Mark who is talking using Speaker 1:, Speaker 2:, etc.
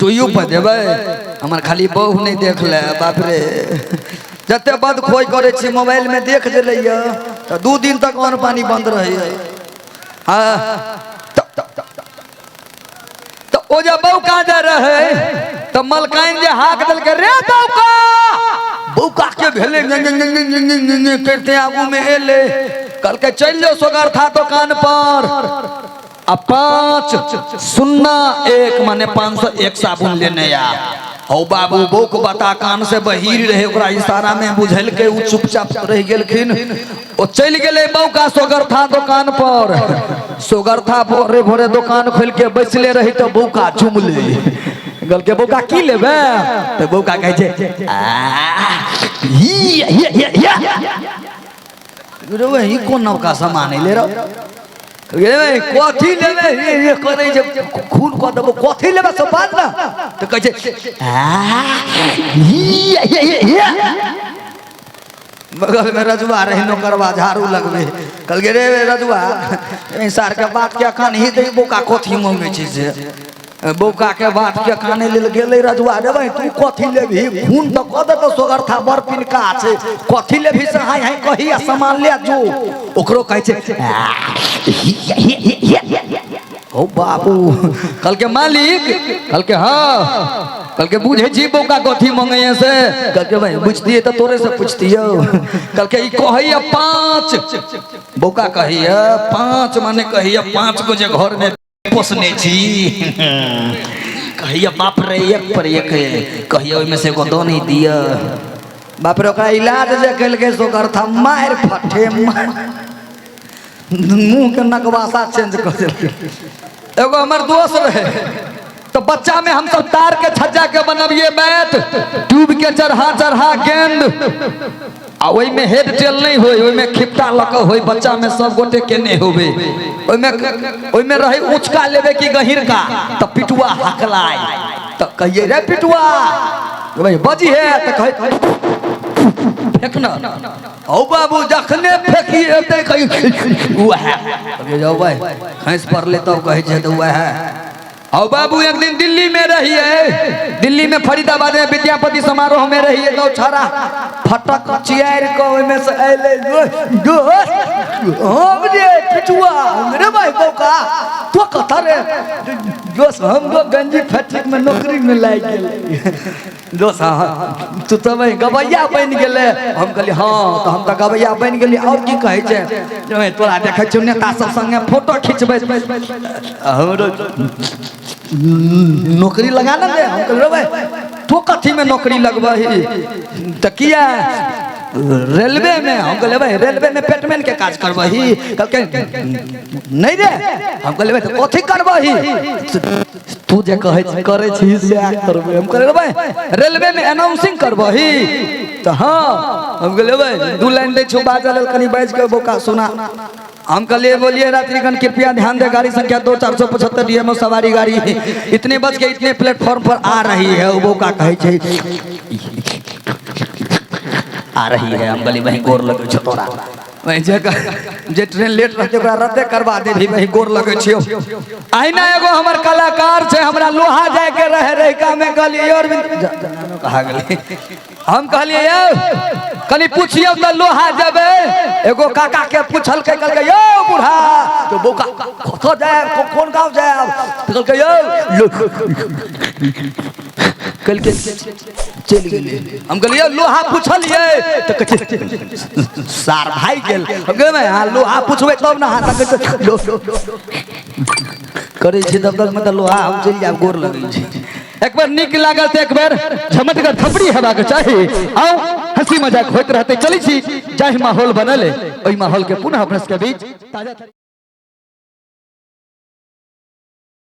Speaker 1: तोइयो पर देबै हमर खाली बहु नहि देख ले। बाप रे, जते बद खोइ करै छी मोबाइलमे देख जे लैया तऽ 2 दिन तक अन्न पानि बंद रहैया। हाँ, तऽ ओ जे बौका जे रहै तऽ मलकाइन जे हाक देलकै रे बौका, बौका के भेलै करिते आगूमे एलै, कहलकै चलि जाओ सोगरथा दोकान पर आ 5 0 1 माने 501 साबुन लेने आ। हौ बाबू, बौक बता कान से बहिर रहे, ओकरा इशारा में बुझलकै, उ चुपचाप रहि गेलखिन। ओ चलि गेलै बौका सोगरथा दोकान पर। सोगरथा भोरे भोरे दोकान खोलि के बैसले रही तऽ बौका चुमलै। कहलकै बौका की लेबै? तऽ बौका कहै छै आ रे ई कोन नवका सामान एलै रौ? रे कथी लेबै? ये करै जे खून कऽ देबो, कथी लेबै से बात ना। तऽ कहै छै बगल में रजुआ रहे नौकरवा झाड़ू लगबे। कहलकै रे रजुआ, एहि सार के बात के कान ही दे बौका कथी मंगै छै से। बौका के बात के काने लेल गेलै रजुआ, रे भाई तू कथी लेबही? खून तऽ कऽ देतौ सोगरथा, बड़ पिनका छै, कथी लेबही से हाय हाय कही आ सामान ले जो। ओकरो कहै छै ओ बाबू। कहलकै मालिक, कहलकै हाँ। कहलकै बुझै छी बौका कथी मंगैया से? कहलकै भाई बुझतियै तऽ तोरे से पुछतियौ। कहलकै ई कहैया 5, बौका कहैया 5 माने कहैया 5 गो जे घर में पोसने छी। कहिया बाप रे एक पर एक, कहिया ओहिमे से एगो दऽ नहि दिअ। बाप रे, ओकरा इलाज जे केलकै से ओकर था मारि फटे मुँह के नकवासा चेंज कऽ देलकै। एगो हमर दोस्त रहे, तो बच्चा में हम सब तार के छज्जा के बनबिए बैट, ट्यूब के चढ़ा चढ़ा गेंद, आ ओहिमे हेड टेल नहीं होय, ओहिमे खिपटा लऽ कऽ होय। बच्चा में सब गोटे के नहीं होबे, ओहिमे ओहिमे रहे ऊँचका लेबे कि गहीरका। तऽ पिटुआ हकलाय तऽ कहिए रे पिटुआ भाई बजी है, तऽ कहे फेंकना। औ बाबू, जखने फेंकी एतै कही वएह जाओ भाई खसि पड़लै तब कहै छै तऽ वएह। औ बाबू, एक दिन दिल्ली में रहिए, दिल्ली में फरीदाबाद में विद्यापति समारोह में रहिए, तो छड़ा फटक चियार के ओहिमे से अयलै दोस्त हम रे पिटुआ रे भाई बौका तो कथा रे दोस्त, हम तो गंजी फैक्ट्री में नौकरी में लागि गेलै दोस्त। हाँ तू तऽ भाई गवैया बनि गेलै। हम कहलियै हाँ, तऽ हम तऽ गवैया बनि गेलियै। आओर की कहै छै तोरा देखै छियौ नेता सब संगे फोटो खिचबै, हमरो नौकरी लगा ने दे। हम कहलियै भाई तू कथी में नौकरी लगबही? तऽ किया रेलवे में। हम कहलियै भाई रेलवे में पेटमैन के काज करबही? कहलकै नहीं रे। हम कहलियै भाई कथी करबही? तू जे कहै करै छी सएह करबै। हम कहलियै भाई रेलवे में अनाउंसिंग करबही? तऽ हाँ। हम कहलियै भाई 2 लाइन दै छौ बाजऽ लेल, कनि बाजि के बौका सुना। हम कहलिए बोलिए रात्रिगण कृपया ध्यान दे, गाड़ी संख्या 2 475 डीएमओ सवारी गाड़ी इतने बज के इतने प्लेटफॉर्म पर आ रही है। वो बौका कहै छै आ रही है। हम कहलिए वही गोर लगै छौ तोरा, वही जे ट्रेन लेट रहतै ओकरा रद्दे करवा देबही, वही गोर लगै छियौ। अहिना एगो हमर कलाकार छै, हमरा लोहा जाय के रहे रहिका में। कहलिए अरविंद कहा गेलै। हम कहलिए यौ कनि पुछियौ तऽ लोहा जेबै। एगो काका के पुछलकै, कहलकै यौ बूढ़ा तो बौका कतऽ जायब, कोन गाँव जायब? तऽ कहलकै यौ कहलकै चलि गेलै। हम कहलियै लोहा पुछलियै? तऽ कहै छै सार भागि गेल। हम कहलियै हाँ लोहा पुछबै तब ने। हाँ तऽ कहै करै छी तब तक तऽ लोहा हम चलि जायब, गोर लगै छी। एक बेर नीक लागल तऽ एक बेर झमटगर थपड़ी हेबाक चाही। आउ हंसी मजाक होइत रहतै। चलै छी जाहि माहौल बनल ओहि माहौल के पुनः अपना सबके बीच ताजा।